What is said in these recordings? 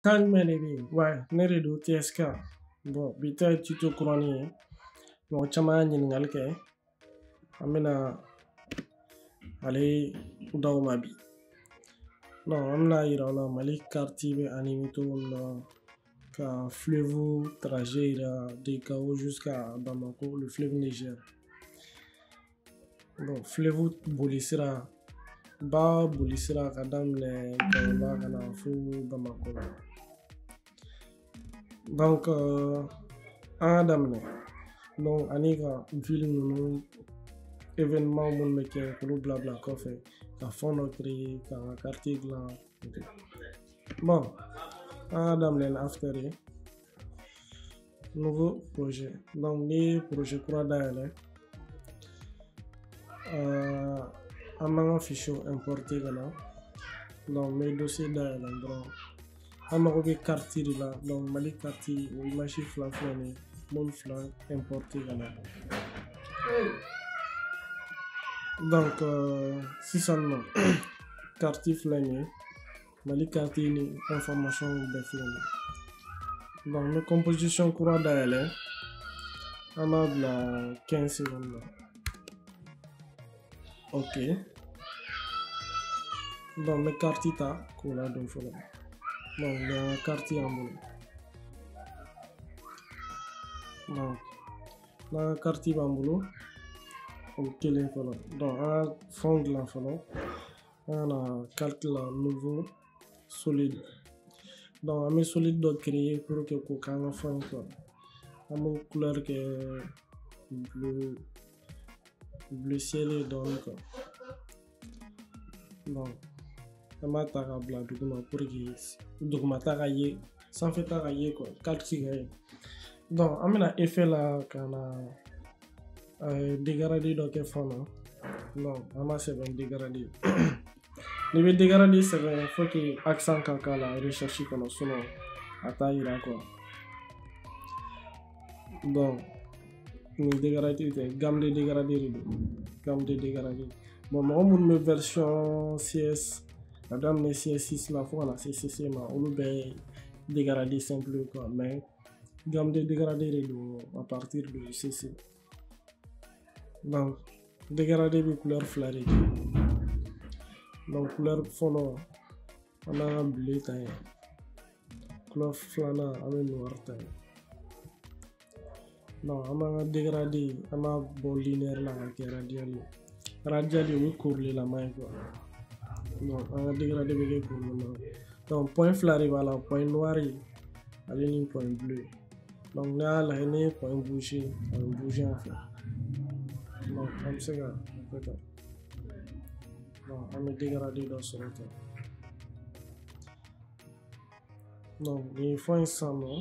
Kan jumɛn de bɛ yen? Wa ne de don TSK. Bon, bi ta ye tuto kuranin ye. Mɔgɔ caman y'a ɲininkali kɛ. An bɛna ale d'aw ma bi. Non, an bɛna yira aw la Mali carte bɛ animer cogo min na, ka fleuve trajet yira de Gao jusqu'à Bamako, le fleuve Niger. Bon, fleuve boli sira ba boli sira ka daminɛ Gao la ka na fo Bamako la. Donc an y'a daminɛ. Donc ani ka ville ninnu événement minnu bɛ kɛ k'olu bila bila kɔfɛ, ka fond dɔ créer, ka n ka carte dilan. Bon, an y'a daminɛ ni after ye. Nouveau projet. Donc n'i ye projet kura dayɛlɛ, an b'an ka fichier importer ka na. Donc n bɛ dossier dayɛlɛ dɔrɔn. An mago bɛ carte de la. Donc Mali carte o image fila filɛ nin ye, n b'olu fila importer ka na. Donc sisan nɔ carte filɛ nin ye, Mali carte ni information bɛɛ filɛ nin ye. Donc n bɛ composition kura dayɛlɛ, an b'a bila 15 secondes la. Ok. Donc n bɛ carte ta k'o ladon fɔlɔ. Donc n ka carte y'an bolo. Donc n'an ka carte b'an bolo, o kelen fɔlɔ. Donc an ka fond dilan fɔlɔ. An ka na calque la, nouveau solide. Donc an bɛ solide dɔ créer pour que k'o k'an ka fond quoi. An b'o couleur kɛ bleu, bleu ciel ye dɔɔnin quoi. Donc an b'a ta k'a bila duguma pour que dugumata ka ye, sanfɛta ka ye quoi, carte ka ye. Donc an bɛna effet la ka na dégradé dɔ kɛ fond na. Donc an b'a sɛbɛn dégradé. N'i bɛ dégradé sɛbɛn, faut que accent ka k'a la recherche kɔnɔ, sinon a t'a yira quoi. Donc nin dégradé tɛ, gamme de dégradé de don, gamme de dégradé. Bon, mɔgɔ minnu bɛ version CS ka daminɛ CS6 la fo ka na se CC ma, olu bɛɛ ye dégradé simple quoi, mais gamme de dégradé de don à partir de CC. Donc dégradé bɛ couleur fila de di. Donc couleur fɔlɔ an b'an ka bleu ta yen, couleur filanan an bɛ noir ta yen. Donc an b'an ka dégradé, an b'a bɔ linéaire la ka kɛ radial ye. Radial o ye kurulenlama ye quoi. Donc an ka dégradé bɛ kɛ kurulama ye. Donc point fila de b'a la, point noir ale ni point bleu. Donc n'a y'a lajɛ, n'i ye point bouger, a bɛ bouger an fɛ. Donc an bɛ se ka o kɛ tan. Donc an bɛ dégradé dɔ sɔrɔ tan. Donc nin fɛn in sisan nɔ,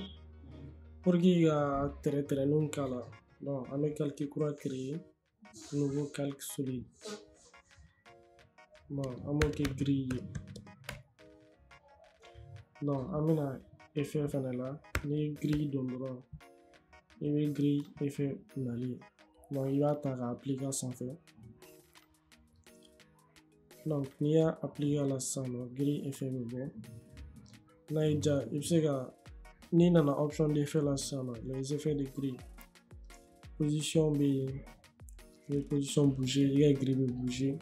pour que ka tɛrɛ tɛrɛninw k'a la, donc an bɛ calque kura créer, nouveau calque solide. Bon, an b'o kɛ gris ye. Donc an bɛna effet fɛnɛ la, n'i ye gris don dɔrɔn, i bɛ gris effet nali. Donc i b'a ta k'a appliquer a sanfɛ. Donc n'i y'a appliquer a la sisan nɔ, gris effet bɛ bɔ. N'a y'i diya, i bɛ se ka, n'i nana option d'effet la sisan nɔ, les effets de gris, position bɛ yen, i bɛ position bouger, i ka gris bɛ bouger.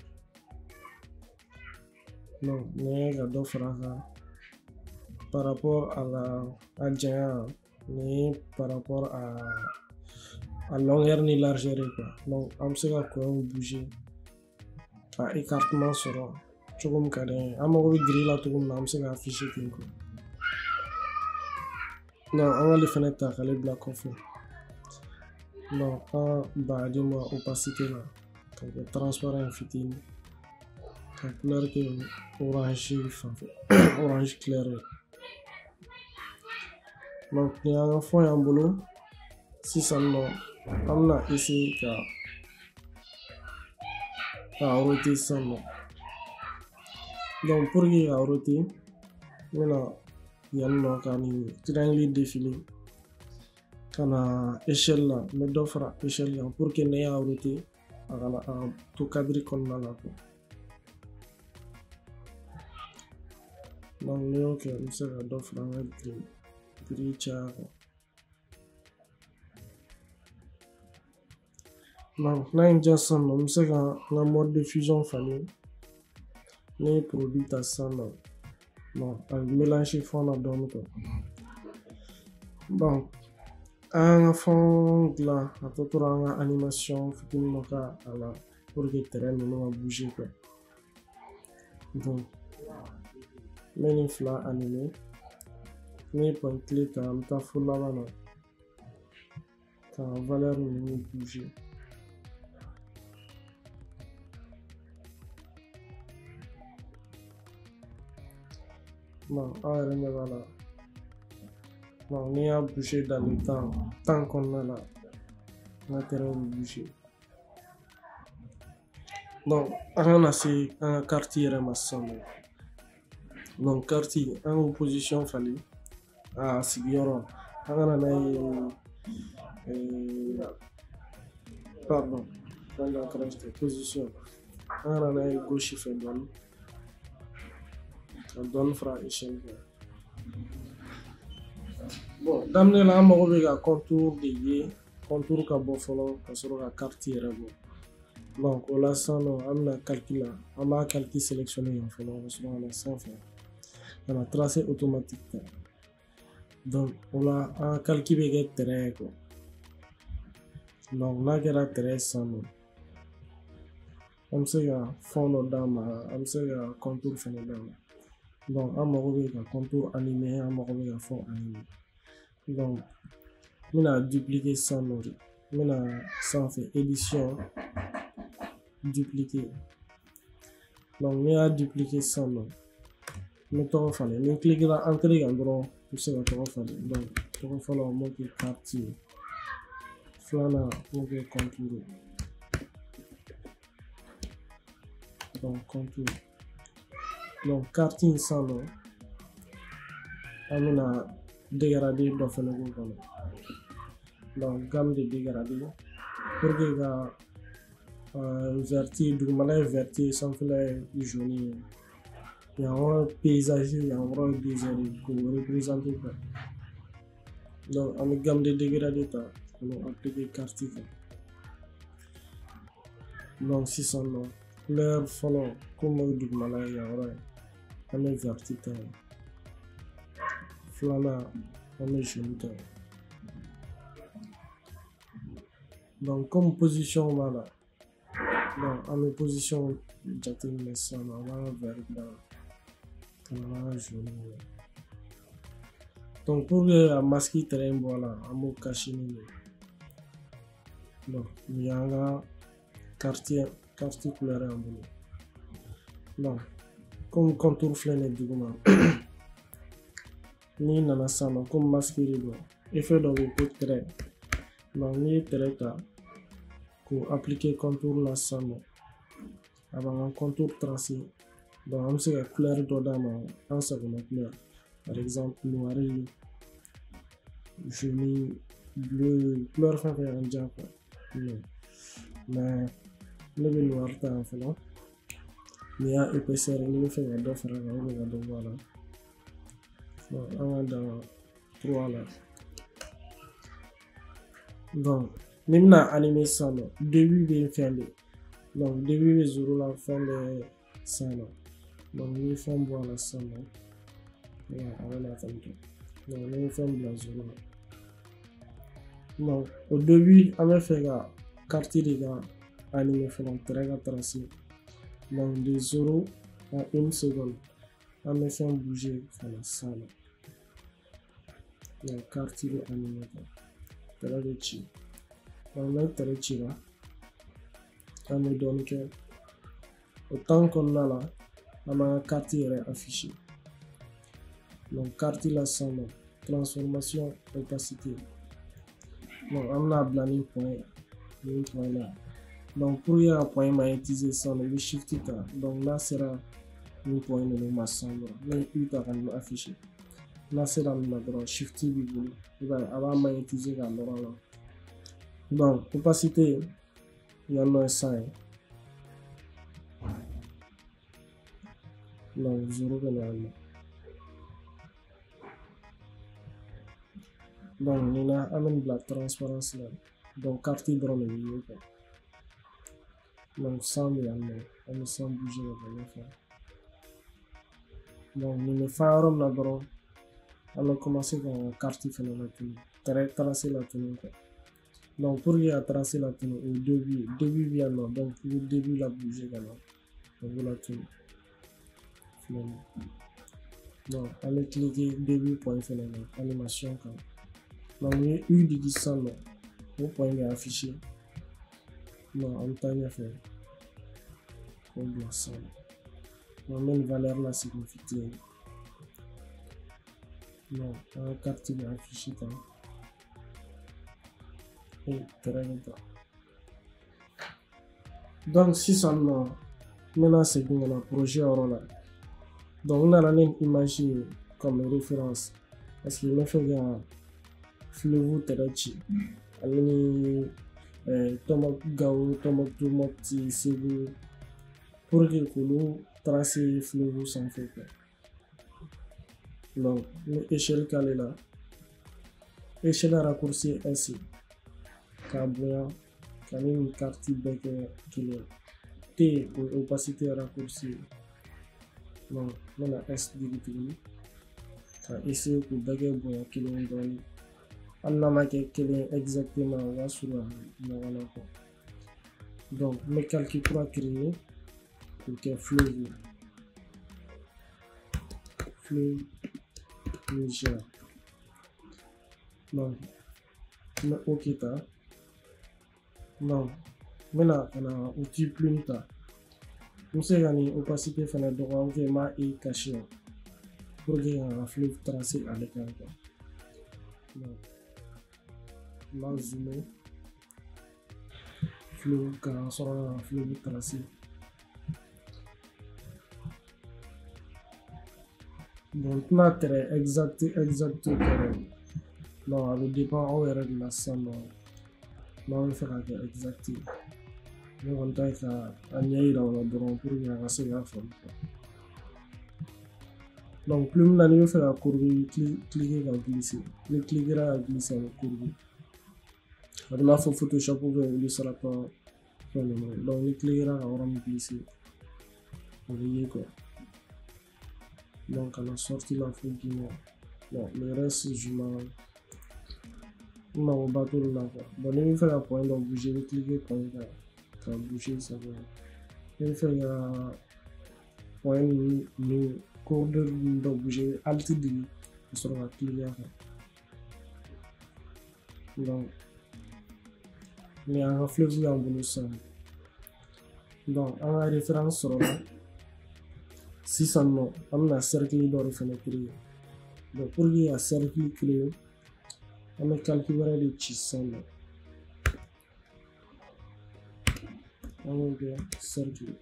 Donc nin ye ka dɔ fara a kan par rapport à la a janya, nin ye par rapport à longueur ni largeur ye quoi. Donc an bɛ se ka coin bouger ka écartement sɔrɔ cogo min ka d'an ye. An mago bɛ gris la cogo min na, an bɛ se ka afficher ten quoi. Donc an k'ale fɛnɛ ta k'ale bila kɔfɛ. Donc an bagaji ma opacité la ka kɛ transparent fitinin, ka couleur kɛ orange fanfɛ, orange clair ye. Donc nin y'an ka fond y'an bolo. Sisan nɔ an bɛna essayer ka roter sisan nɔ. Donc pour que ka roter, n bɛna yan nɔ ka nin triangle défiler ka na échelle la, n bɛ dɔ fara échelle kan pour que ne y'a roter a kana a to cadre kɔnɔna la quoi. Donc n'i y'o kɛ, n bɛ se ka dɔ fara an ka gris caya kan. Donc n'a ye n diya sisan nɔ, n bɛ se ka n ka mode de fusion falen. Ne ye produit ta sisan nɔ, bon a bɛ mélanger fond na dɔɔni quoi. Donc an y'an ka fond dilan, a tɔ tora an ka animation fitinin dɔ k'a la pour que trait ninnu ka bouger quoi. Donc n bɛ nin fila animer. Ne ye point clé ta, an bɛ taa fo laban na ka valeur ninnu bouger. Bon, aw yɛrɛ ɲɛ b'a la. Bon, n'i y'a bouger dans le temps, temps kɔnɔna la, n ka trait bɛ bouger. Donc an ka na se an ka carte yɛrɛ ma sisan nɔ. Donc carte, an k'o position falen, a sigiyɔrɔ, an ka na n'a ye, pardon, fɛn d'ancrage tɛ, position, an ka na n'a ye gauche fɛ dɔɔni, ka dɔɔni fara échelle kan. Bon, daminɛ la an mago bɛ ka contour de ye, contour ka bɔ fɔlɔ ka sɔrɔ ka carte yɛrɛ bɔ. Donc o la sisan nɔ, an bɛna calcul la, an b'a calcul sélectionner yan fɔlɔ ka sɔrɔ ka na sanfɛ ka na tracer automatique ta. Donc o la an ka calcul bɛ kɛ trait ye quoi. Donc n'a kɛra trait sisan nɔ, an bɛ se ka fond dɔ d'a ma, an bɛ se ka contour fɛnɛ d'a ma. Donc an mago bɛ ka contour animer, an mago bɛ ka fond animer. Donc n bɛna dupliquer sisan nɔ de, n bɛna sanfɛ édition dupliquer. Donc n'i y'a dupliquer sisan nɔ, n bɛ tɔgɔ falen. Ni n cliquera entrée kan dɔrɔn, n bɛ se ka tɔgɔ falen. Donc tɔgɔ fɔlɔ n b'o kɛ carte ye, filanan n b'o kɛ contour ye. Donc contour. Donc carte in sisan nɔ, an bɛna dégradé dɔ fɛnɛ k'o kɔnɔ. Donc gamme de dégradé pour que ka vert, dugumala ye vert ye, sanfɛla ye jaune ye. Yan yɔrɔ ye paysage, yan yɔrɔ ye désert ye, k'o représenter quoi. Donc an bɛ gamme de dégradé ta k'o appliquer carte kan. Donc sisan nɔ, couleur fɔlɔ komi o ye dugumala ye, yan yɔrɔ ye, an bɛ vert ta ye. Filanan an bɛ jaune ta ye. Donc comme position b'a la, donc an bɛ position jateminɛ sisan nɔ, an b'an ka vert bila ka na n'an ka jaune ye. Donc pour que a masque trait in bɔ a la, an b'o cacher ni nin ye. Donc nin y'an ka carte couleur y'an bolo. Donc comme contour filɛ nin ye duguma, n'i nana sisan nɔ, comme masque de don, effet dɔ bɛ yen ko trait. Donc n'i ye trait ta k'o appliquer contour la sisan nɔ, a b'an ka contour tracer. Donc an bɛ se ka couleur dɔ d'a ma, an sagona couleur, par exemple noir, jaune, bleu, couleur fɛn fɛn y'an diya quoi. Mais ne bɛ noir ta yan fɔlɔ. N'i y'a épaisseur, n'i bɛ fɛ ka dɔ fara a kan ou ka dɔ bɔ a la, an ka dan 3 la. Donc ni bɛna animer sisan nɔ, début bɛ fɛn de. Donc début bɛ 0 la, fɛn bɛ sisan nɔ. Donc n'i ye fɛn bɔ a la sisan nɔ, a bɛ na ten tɔ. Donc n'i ye fɛn bila 0 la, donc au début an bɛ fɛ ka carte de ka animer fɔlɔ, trait ka tracer. Donc de 0 à 1 seconde, an bɛ fɛn bouger ka na sisan nɔ. Donc carte bɛ animer quoi, trait bɛ ci. Donc n'a trait cira, an bɛ dɔɔnin kɛ. O temps kɔnɔna la, an b'an ka carte yɛrɛ afficher. Donc carte la sisan nɔ, transformation opacité. Donc an bɛna bila ni point ni point la. Donc pour que ka point magnétiser sisan nɔ, i bɛ shift ta. Donc n'a sera nin point ninnu ma sisan dɔrɔn, ne ye U ta ka nin afficher. N'a sera nin ma dɔrɔn, shift b'i bolo, i b'a ye a b'a magnétiser k'a nɔrɔ a la. Donc opacité yan nɔ ye 100 ye. Donc 0 bɛ na yan nɔ. Donc nin na an bɛ nin bila transparence la. Donc carte dɔrɔn de bɛ ye quoi. Donc 100 bɛ yan nɔ, an bɛ 100 bouger ka bɔ ɲɛfɛ. Donc nin bɛ fa yɔrɔ min na dɔrɔn, an bɛ commencer ka carte fɛnɛ latunu, tracer latunu quoi. Donc pour que ka tracer latunu, o ye début ye. Début bɛ yan nɔ, donc i bɛ début la bouger ka na, o b'o latunu. Filɛ nin ye. Donc an bɛ cliquer début point fɛnɛ na, animation kan. Donc ni ye U digi sisan nɔ, o point bɛ afficher. Donc an bɛ taa ɲɛfɛ k'o bila sisan nɔ. Donc n bɛ nin valeur lasegin fitinin. Donc an ka carte bɛ afficher tan. Et tɛrɛ bɛ ta. Donc sisan nɔ, n bɛna segin ka na projet yɔrɔ la. Donc n nana ni image ye comme référence parce que n bɛ fɛ ka fleuve tɛrɛ ci ale ni Gawo, Tɔnbukutu, Mopti, Segu pour que k'olu tracer fleuve sanfɛ quoi. Donc n bɛ échelle k'ale la, échelle raccourci S k'a bonya ka ni nin carte bɛɛ kɛ kelen ye. T o ye opacité raccourci ye. Donc n bɛna S digi tuguni ka essayer k'u bɛɛ kɛ bonya kelen ye dɔɔnin. Hali n'a ma kɛ kelen exactement, o ka surun ɲɔgɔn na quoi. Donc n bɛ calque kura créer k'o kɛ fleuve ye. Fleuve Niger. Donc n bɛ OK ta. Donc n bɛna ka na outil plume ta. N bɛ se ka nin opacité fɛnɛ dɔgɔya ou bien n b'a E cacher pour que ka n ka fleuve tracer ale kan quoi. Donc n b'a zoomer fleuve kan ka sɔrɔ ka fleuve tracer. Bon, n tɛna tɛrɛ exact kɛ dɛ. Donc a bɛ dépend aw yɛrɛ de la sisan nɔ, n'aw bɛ fɛ k'a kɛ exact ye. Ne kɔni ta ye ka a ɲɛ yira aw la dɔrɔn pour que a ka se k'a faamu quoi. Donc plume na n'i bɛ fɛ ka courbe, i bɛ cliquer ka glisser. Ni cliquer ka glisser, a bɛ courbe. A bɛ n'a fɔ Photoshop ou bien Illustrator fɛn ninnu. Donc ni cliquer ka yɔrɔ min glisser, a bɛ ye quoi. Donc à la sortie la fo d'i ma. Bon, le reste je m'en mago ba t'olu la quoi. Bon, n'i bɛ fɛ ka point dɔ bouger, i bɛ cliquer point kan ka bouger ça va. N'i bɛ fɛ ka point ninnu coordonnées ninnu dɔ bouger, alt digi ka sɔrɔ ka cliquer a kan. Donc ni an ka fleuve y'an bolo sisan. Donc an ka référence sɔrɔla. Sisan nɔ, an bɛna cercle dɔ de fɛnɛ créer. Donc pour que ka cercle créer, an bɛ calque wɛrɛ de ci sisan nɔ. An b'o kɛ cercle.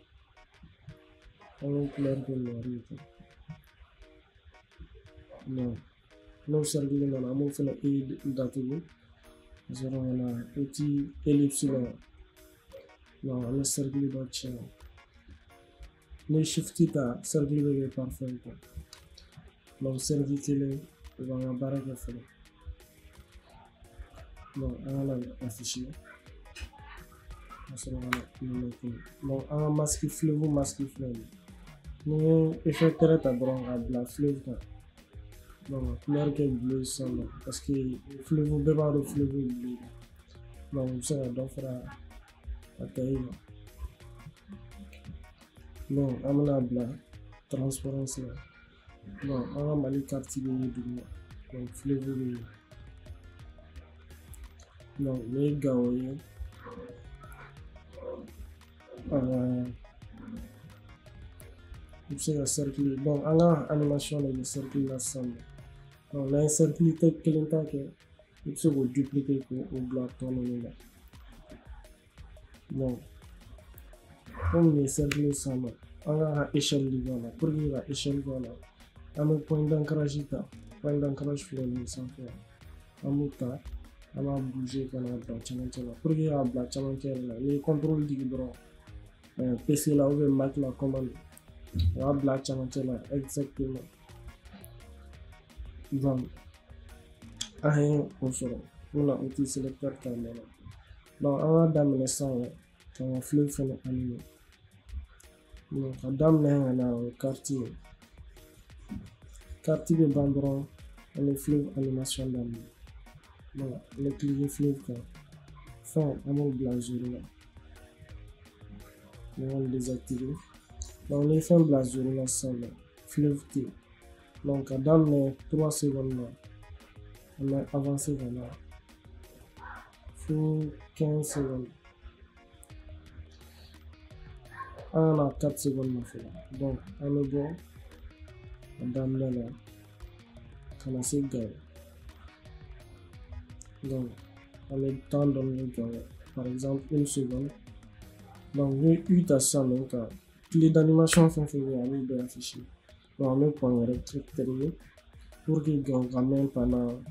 An b'o couleur kɛ noir ye quoi. Donc n'o cercle nana, an b'o fɛnɛ E datugu ka sɔrɔ ka na outil ellipse la. Donc an bɛ cercle dɔ ci yan. Ni shift ta, cercle bɛ kɛ parfait quoi. Donc cercle kelen o b'an ka baara kɛ fɔlɔ. Donc an ka na afficher ka sɔrɔ ka na nin kɛ. Donc an ka masque fleuve masque filɛ nin ye. Ni n ye effet tɛrɛ ta dɔrɔn k'a bila fleuve kan. Donc ka couleur kɛ bleu sisan nɔ parce que fleuve bɛɛ b'a dɔn fleuve ye bleu ye. Donc u bɛ se ka dɔ fara a taille kan. Donc an bɛna bila transparence la. Donc an ka Mali carte bɛ ye duguma. Donc fleuve bɛ yen. Donc nin ye Gawo ye. I bɛ se ka cercle. Donc an ka animation de bɛ cercle la sisan nɔ. Donc n'an ye cercle tɛ kelen ta kɛ, i bɛ se k'o dupliquer k'o bila tɔ ninnu na. Donc komi nin ye cercle ye sisan nɔ, an ka échelle de b'a la. Pour que ka échelle b'a la, an bɛ point d'ancrage ta. Point d'ancrage filɛ nin ye sanfɛ. An b'o ta, an b'a bouger ka n'a bila camancɛ la. Pour que k'a bila camancɛ yɛrɛ la, n'i ye contrôle digi dɔrɔn PC la ou bien Mac la commande, o b'a bila camancɛ la exactement. Donc An ye o sɔrɔ, n bɛna outil sélecteur ta nɔ la. Donc an ka daminɛ sisan ka n ka fleuve fɛnɛ animer. Donc ka daminɛ ka na o ye carte ye. Carte bɛ ban dɔrɔn an bɛ fleuve animation daminɛ. Donc an bɛ cliquer fleuve kan, fɛn an b'o bila 0 la. N b'o désactiver. Donc ni ye fɛn bila 0 la sisan nɔ, fleuve tɛ yen. Donc ka daminɛ 3 secondes na, an bɛ avancer ka na fo 15 secondes. An ka na 4 secondes na fɔlɔ. Donc an bɛ bɔ a daminɛ la ka na se Gawo. Donc an bɛ temps dɔɔni kɛ Gawo, par exemple 1 seconde. Donc ni U ta sisan nɔ ka clé d'animation fɛn fɛn bɛ yen, a b'o bɛɛ afficher. Donc an bɛ point wɛrɛ créer pour que Gawo ka mɛn pendant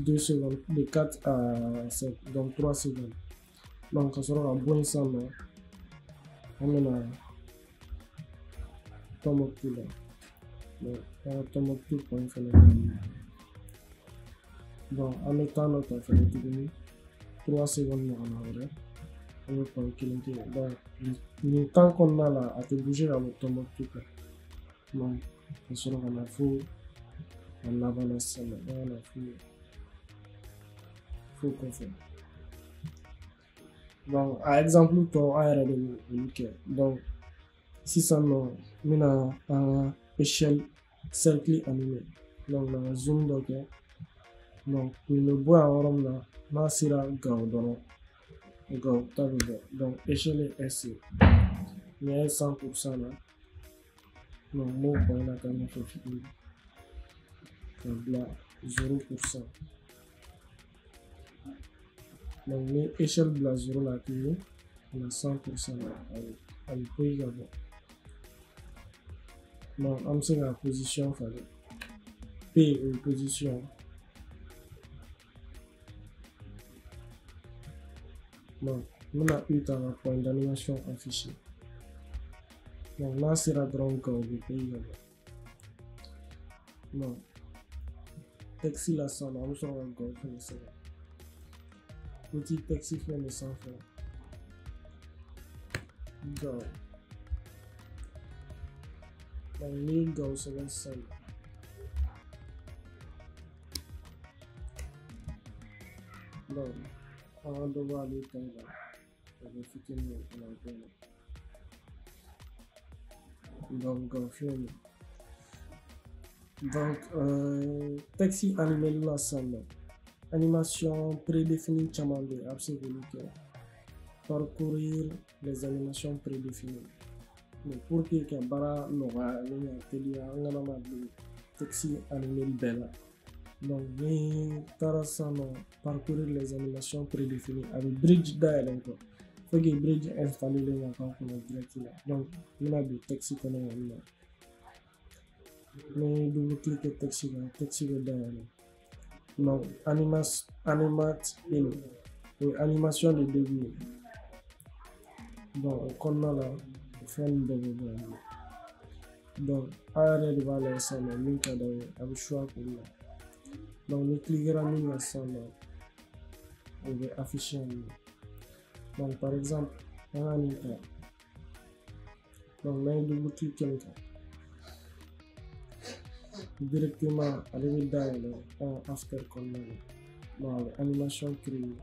2 secondes, de 4 à 7, donc 3 secondes. Donc ka sɔrɔ ka bɔ yen sisan nɔ, an bɛna Tombouctou la. Donc an ka Tombouctou point fɛnɛ daminɛ. Donc an bɛ temps dɔ ta fɛnɛ tuguni, 3 secondes ɲɔgɔnna wɛrɛ, an bɛ point kelen kɛ yen. Donc nin temps kɔnɔna la, a tɛ bouger ka bɔ Tombouctou kan. Donc ka sɔrɔ ka na fo a laban na sisan nɔ, an ka na fo kɔfɛ. Donc a exemple tɔ an yɛrɛ de bɛ olu kɛ. Donc sisan nɔ n bɛna an ka échelle cercle animer. Donc n ka zoom dɔ kɛ. Donc nin bɛ bɔ yan yɔrɔ min na, n'a sera Gawo dɔrɔn, Gawo ta bɛ bɔ. Donc échelle ye S ye, nin ye 100% la. Donc n b'o point na taa ɲɛfɛ fitinin ka bila 0%. Donc ni échelle bila 0 la tuguni ka na 100% la, a bɛ poyi ka bɔ. Donc an bɛ se ka position falen. P o ye position. Donc n bɛna U ta ka point d'animation afficher. Donc n'a sera dɔrɔn Gawo bɛ poyi ka bɔ. Donc texte la sisan nɔ, an bɛ sɔrɔ ka Gawo fɛnɛ sɛbɛn. Outil texte filɛ nin sanfɛ, Gawo. Donc n'i ye Gawo sɛbɛn sisan nɔ, donc an ka dɔ bɔ ale ta in na ka kɛ fitinin ye ka na bɔ yen. Donc Gawo filɛ nin ye. Donc texte animé la sisan nɔ, animation prédéfinie caman bɛ yen, a bɛ se k'olu kɛ. Parcourir les animations prédéfinies. Mais pour que ka baara nɔgɔya ni ka teliya, an kana na don texte animé bɛɛ la. Donc ni taara sisan nɔ parcourir les animations prédéfinies, a bɛ bridge dayɛlɛ quoi. Faut que bridge installé len ka k'a kɔnɔ direct la. Donc n bɛna don texte kɔnɔ yan nɔ. Ni double cliquer texte kan, texte bɛ dayɛlɛ. Donc animate in, o ye animation de début ye. Donc o kɔnɔna la, o fɛn ninnu bɛɛ bɛ bɔ yan nɔ. Donc aw yɛrɛ de b'a lajɛ sisan nɔ min ka d'aw ye, a bɛ choix k'olu la. Donc ni cliquera min kan sisan nɔ, o bɛ afficher yan nɔ. Donc par exemple, an ka nin ta. Donc n'an ye double cliquer nin kan, directement ale bɛ dayɛlɛ an after kɔnɔna la. Donc a bɛ animation créer.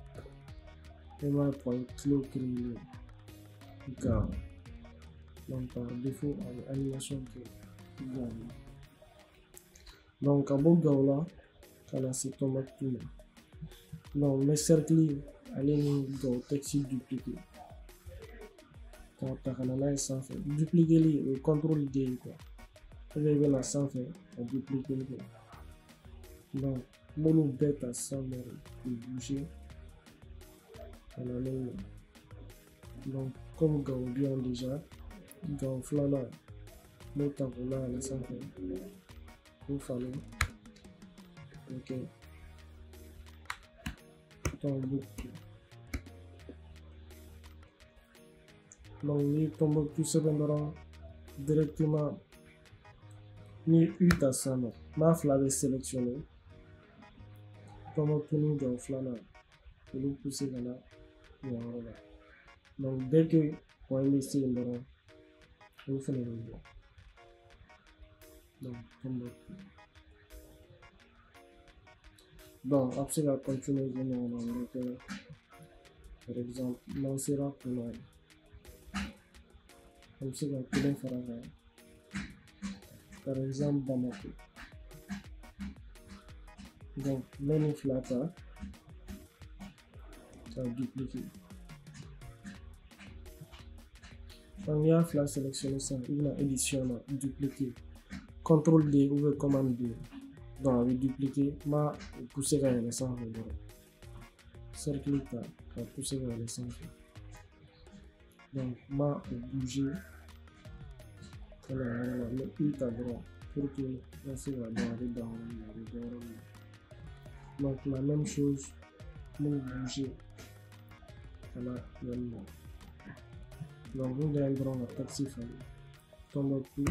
E m'a ye point kilo créer Gawo. Donc par défaut a bɛ animation kɛ Gawo. Donc ka bɔ Gawo la ka na se Tombouctou ma. Donc n bɛ cercle ale ni Gawo texte dupliquer k'a ta ka na n'a ye sanfɛ. Dupliquer o ye contrôle D ye quoi. Ou bien i bɛ na sanfɛ ka dupliquer kɛ. Donc n b'olu bɛɛ ta sisan nɔ k'u bouger ka na n'o ye. Donc comme Gawo bɛ yan déjà, Gawo filanan n b'o ta k'o layɛlɛ sanfɛ k'o falen k'o kɛ Tombouctou. Donc n'i ye Tombouctou sɛbɛn dɔrɔn directement, ni U ta sisan nɔ, n b'a fila bɛ sélectionner. Tombouctou ni Gao filanan olu pousser ka na yan yɔrɔ la. Donc dès que point bɛ se yen dɔrɔn olu fɛnɛ bɛ bɔ. Donc Tombouctou. Donc a bɛ se ka continuer k'o ɲɔgɔnna wɛrɛ kɛ. Par exemple n'an sera kunna ye, an bɛ se ka kelen fara kan. Par exemple Bamako. Donc n bɛ nin fila ta k'a dupliquer. Donc n'i y'a fila sélectionner sisan, i bɛna édition na dupliquer. Ctrl D ou bien commande D. Donc a bɛ dupliquer, n b'a pousser ka yɛlɛ sanfɛ dɔrɔn. Cercle ta ka pousser ka yɛlɛ sanfɛ. Donc n b'a bouger ka na yɔrɔ la, n bɛ U ta dɔrɔn pour que n ka se k'a dɔn a bɛ dan yɔrɔ min na, a bɛ bɔ yɔrɔ min na. Donc la même chose, n b'o bouger ka na yan nɔ. Donc n dan ye dɔrɔn ka taxi falen. Tombouctou,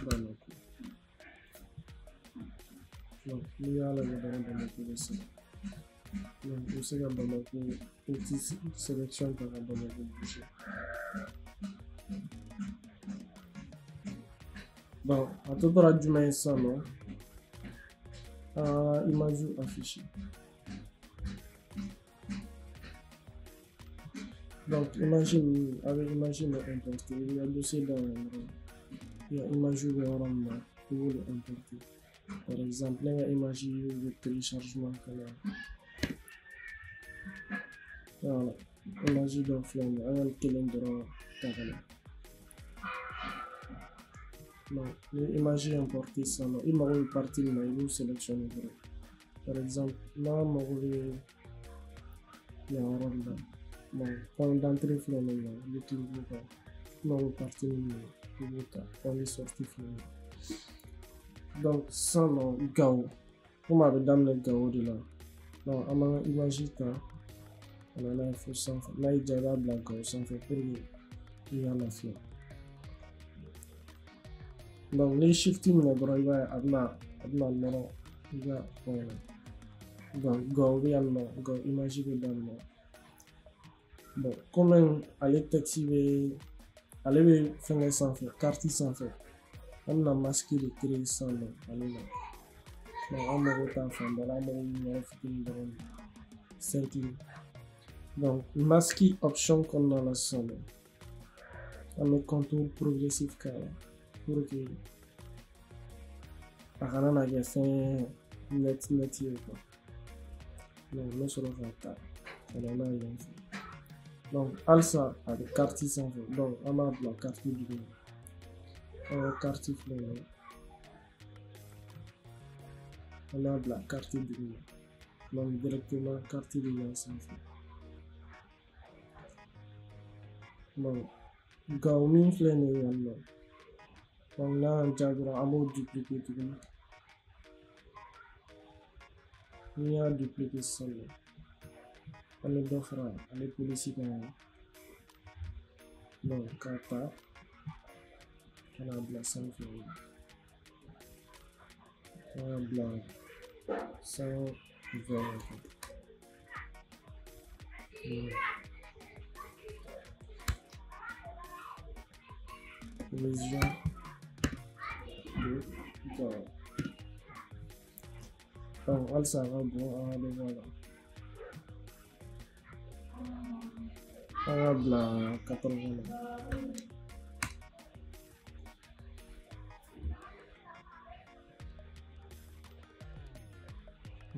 Bamako. Donc n'i y'a lajɛ dɔrɔn Bamako bɛ sɔrɔ. Donc i bɛ se ka Bamako outil sélection ta ka Bamako bouger. Donc a tɔ tora jumɛn ye sisan nɔ? An ka image afficher. Donc image ninnu, a bɛ image ninnu importer. I b'i ka dossier dayɛlɛ dɔrɔn, i ka image bɛ yɔrɔ min na, i b'olu importer. Par exemple ne ka image bɛ téléchargement ka na. Voilà, image dɔ filɛ nin ye, an ka nin kelen dɔrɔn ta ka na. Donc ni image importer sisan nɔ, i mago bɛ partie min na, i b'o sélectionner dɔrɔn. Par exemple n'an mago bɛ yan yɔrɔ de la, bon point d'entrée filɛ nin ye, i bɛ cliquer o kan. I mago bɛ partie min na, i b'o ta. Point de sortie filɛ nin ye. Donc sisan nɔ Gao, komi a bɛ daminɛ Gao de la, donc an b'an ka image ta ka na n'a ye fo sanfɛ. N'a y'i diya i b'a bila Gao sanfɛ pour que i ka lafiya. Donc n'i ye shift minɛ dɔrɔn, i b'a ye a bɛna nɔrɔ i ka point na. Donc Gao bɛ yan nɔ, Gao image bɛ daminɛ. Bon komi ale texte bɛ, ale bɛ fɛnkɛ sanfɛ, carte sanfɛ, an bɛna masque de créer sisan nɔ ale la. Donc an mago t'a fan bɛɛ la, an mago bɛ yɔrɔ fitinin dɔrɔn de. Cercle. Donc masque option kɔnɔna la sisan nɔ, an bɛ contour progressif k'a la pour que a kana na kɛ fɛn net net ye quoi. Donc n bɛ sɔrɔ k'a ta ka na n'a ye yan fɛ. Donc halisa a bɛ carte sanfɛ, donc an b'a bila carte duguma. An ka carte filɛ nin ye, an b'a bila carte duguma. Donc directement carte bɛ yan sanfɛ. Donc Gao min filɛ nin ye yan nɔ, donc n'a y'an diya dɔrɔn an b'o dupliquer tuguni. N'i y'a dupliquer sisan nɔ, an bɛ dɔ fara ale polisi kan yan. Donc k'a ta ka n'a bila sanfɛ, an y'a bila 120. Région de Gao. Donc halisa a ka bon, an ka dɔ bɔ a la. An ka bila 80 na.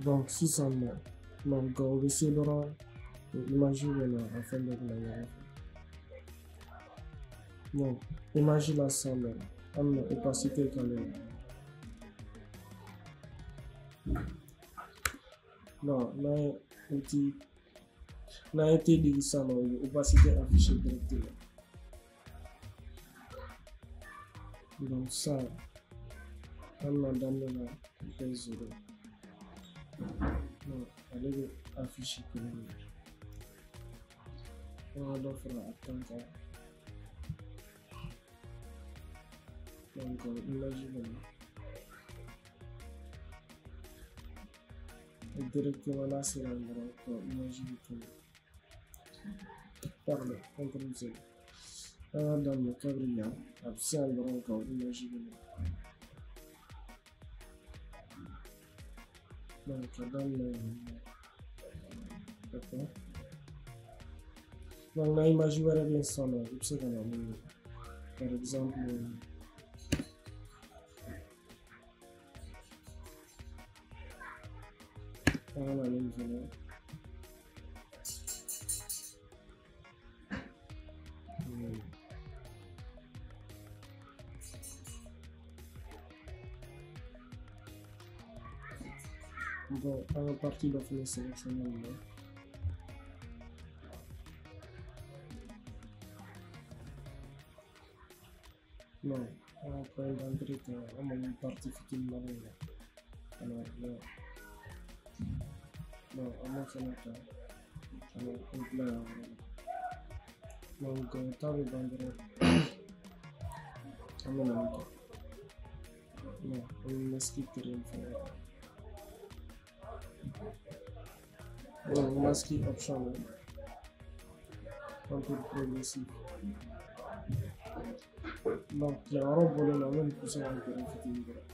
Donc sisan nɔ, donc Gao bɛ se dɔrɔn, image bɛ na, a fɛn bɛɛ bɛ na ɲɔgɔn fɛ. Donc image la sisan nɔ, an bɛna opacité k'ale la. Non, n'an ye outil, n'an ye T digi sisan nɔ, o bɛ opacité afficher directement. Donc sisan an bɛna daminɛ la kɛ 0. Donc ale bɛ afficher cogo min na, an ka dɔ fara a tan kan. Donc image bɛ na. Directement n'a sera yen dɔrɔn ka image bɛ tunu. Pardon, CTRL Z. An y'a daminɛ kabiri yan, a bɛ se yan dɔrɔn ka image bɛ na. Donc ka daminɛ yan. D'accord. Donc na image wɛrɛ bɛ yen sisan nɔ, i bɛ se ka na n'o ye. Par exemple, an ka na ni nin fɛnɛ ye. Bon, an ka partie dɔ fɛnɛ sélectionné nin na. Non, an ka point d'entrée ta, an mago bɛ partie fitinin dɔ la. Ka na bila. Bon, an b'o fɛnɛ ta ka na o bila yan yɔrɔ la. Donc ta bɛ ban dɔrɔn, an bɛ na nin ta. Bon, an bɛ masque créer fɛnɛ. Donc masque option la, contour progressif. Donc yan yɔrɔ bɔlen don, an bɛ nin pousser ka gɛrɛ fitinin dɔrɔn.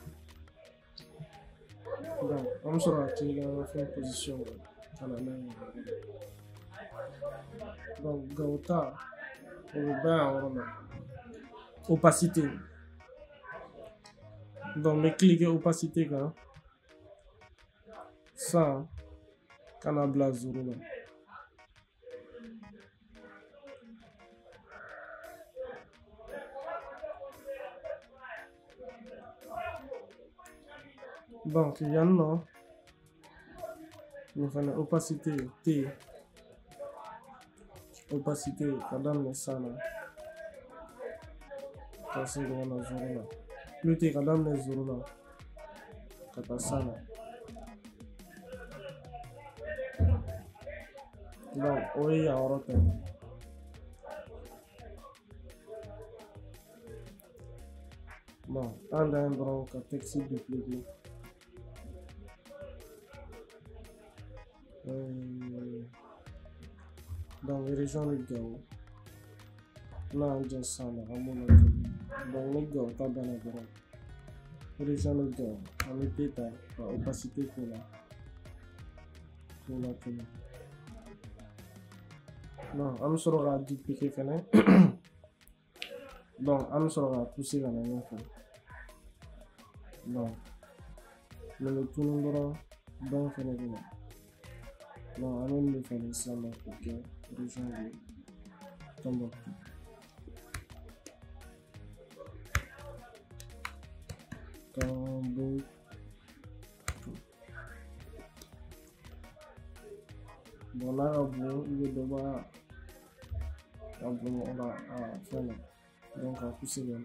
Donc an bɛ sɔrɔ ka cliquer an ka fɛn position kan ka na n'a ye yan yɔrɔ la. Donc Gawo ta, o bɛ ban yan yɔrɔ la. Opacité. Donc n bɛ cliquer opacité kan sisan ka na bila 0 la. Donc yan nɔ, nin fana opacité T, opacité ka daminɛ 100 na ka segin ka na 0 la, plutôt ka daminɛ 0 la ka taa 100 na. Donc o ye yan yɔrɔ ta ye. Bon, an dan ye dɔrɔn ka texte dupliquer. Donc région de Gao, n'a y'an diya sisan nɔ, an b'o latunu. Donc ni Gao ta banna dɔrɔn, région de Gao, an bɛ T ta ka opacité k'o la, k'o latunu. Donc an bɛ sɔrɔ k'a dupliquer fɛnɛ. Donc an bɛ sɔrɔ k'a pousser ka na ɲɛfɛ. Donc nin bɛ tunu dɔrɔn, dɔn fɛnɛ bɛ na. Donc an bɛ nin de falen sisan nɔ k'o kɛ région de Tombouctou. Tombouctou. Bon, n'a ka bon, i bɛ dɔ bɔ a bonya la a fɛn na. Donc k'a pousser ka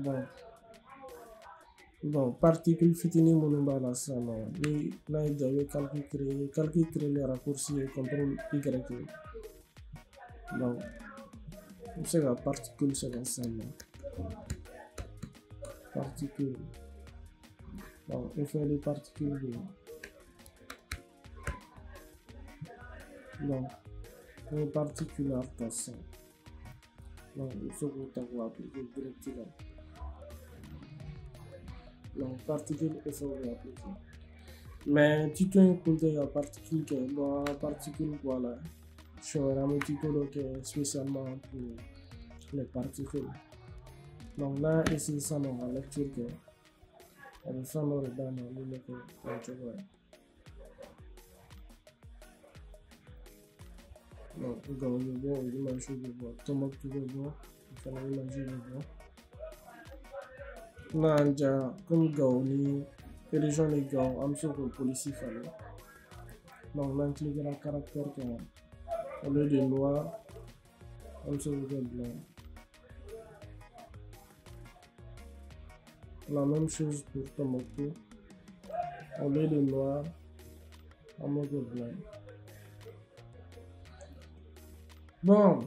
na. Bon, particule fitinin minnu b'a la sisan nɔ, ni n'a y'i diya i bɛ calque créer. Calque créer le raccourci ye CTRL Y ye. Donc i bɛ se ka particule sɛbɛn sisan nɔ. Particule. Donc effet de particule bɛ yen. Donc an ye particule ta sisan. Donc i bɛ se k'o ta k'o appliquer direct la. Donc particule effet bɛ appliquer. Mais tuto in kun tɛ ka particule kɛ. Bon, particule bɔ a la. Siɲɛ wɛrɛ an bɛ tuto dɔ kɛ spécialement pour les particules. Donc n'a y'a essayer sisan nɔ ka lecture kɛ, a bɛ fɛn dɔ de d'a ma min bɛ kɛ nin cogo ye. Donc Gao bɛ bɔ, o image bɛ bɔ, Tombouctou bɛ bɔ, o fana image bɛ bɔ. N'a y'an diya, komi Gao ni région de Gao, an bɛ se k'o police falen. Donc n'an cliquera caractère kan, au lieu de noir, an bɛ se k'o kɛ blanc. La même chose pour Tombouctou. Au lieu de noir, an b'o kɛ blanc. Bon,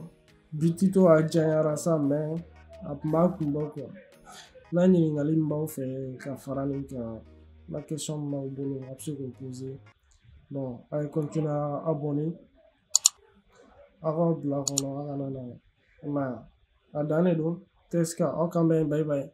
bi tuto a janyara sa, mais a tun b'a kun bɔ quoi. N'a ɲininkali min b'aw fɛ ka fara nin kan, Na question min b'aw bolo, a bɛ se k'o poser. Bon, a ye continuer à abonner, aw k'aw bila kɔnɔ, aw kana na. I m'a ye, a dan de don. Tɛ se ka aw kan bɛn. Bye bye.